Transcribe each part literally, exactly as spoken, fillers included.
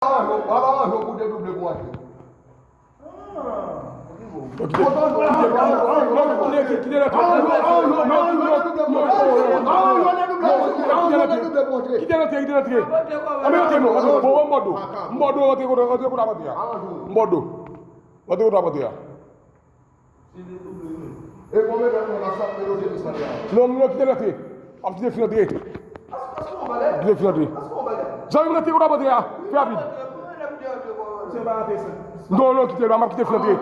Ala anjo pou dedouble pou antre. Kite l antre, kite l antre. Anben antre non, antre non. Bon, m bò do. M bò do, antre kote, antre kote ap antre a. M bò do. Antre kote ap antre a. E konbyen tan nou la sot meloje misye a? Non, non, kite l antre. Ap kite fi antre. Kite fi antre. Zanmi m, antre kote ap antre a. Fè rapid. Non, non, kite l, m ap kite fi antre.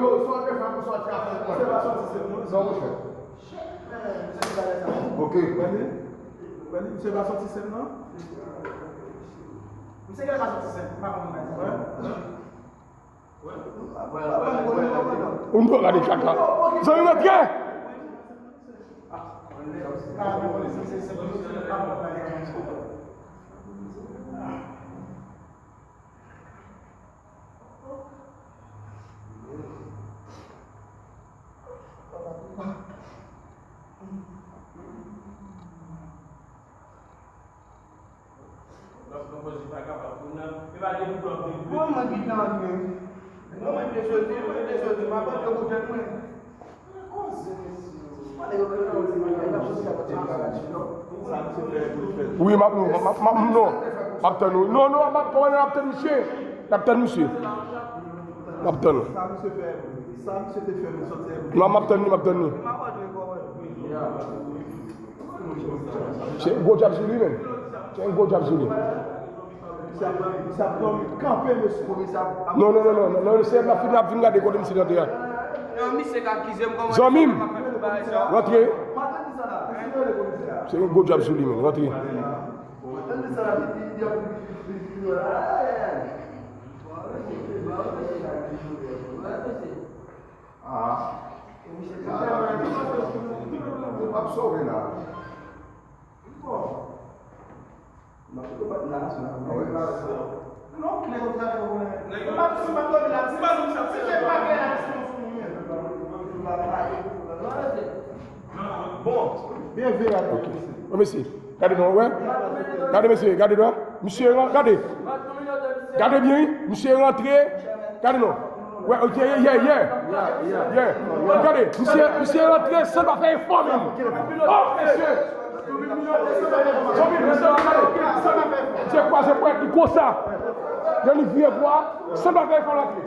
Ok. Misye pa soti senn nan? Misye genlè pa soti senn, m pa konn bagay sa. Ou n pa gade kaka. Zanmi m, antre! Bon, mwen gentan antre. Mwen, mwen te soti, mwen te soti, m ap antre pou tèt mwen. Wi, m ap, non, m ap, m ap, non. M ap tann ou. Non, non, m ap, kòman n ap tann misye? N ap tann misye. N ap tann ou. Non, m ap tann li, m ap tann li. Se yon gwo djab sou li, menm. Se yon gwo djab sou li. Non, non, non, non, non, non, se n ap fin, n ap fin gade kote misye t antre a. Zanmi m, rantre. Se yon gwo djab sou li, menm, rantre. Ah. Yo p ap sove la. Bon, byen veye. Ok. Bon, mesye, gade non, wè. Gade, mesye, gade non. Misye, gade. Gade byen, wi. Misye rantre. Gade non. Wè, ok, yeah, yeah, yeah. Yeah. Gade, misye, misye rantre san pa fè efò menm. Oh, mesye. Zanmi, mesye, gade. Misye kwaze pwèt li konsa. Lè li vire bò a, san pa fè efò rantre.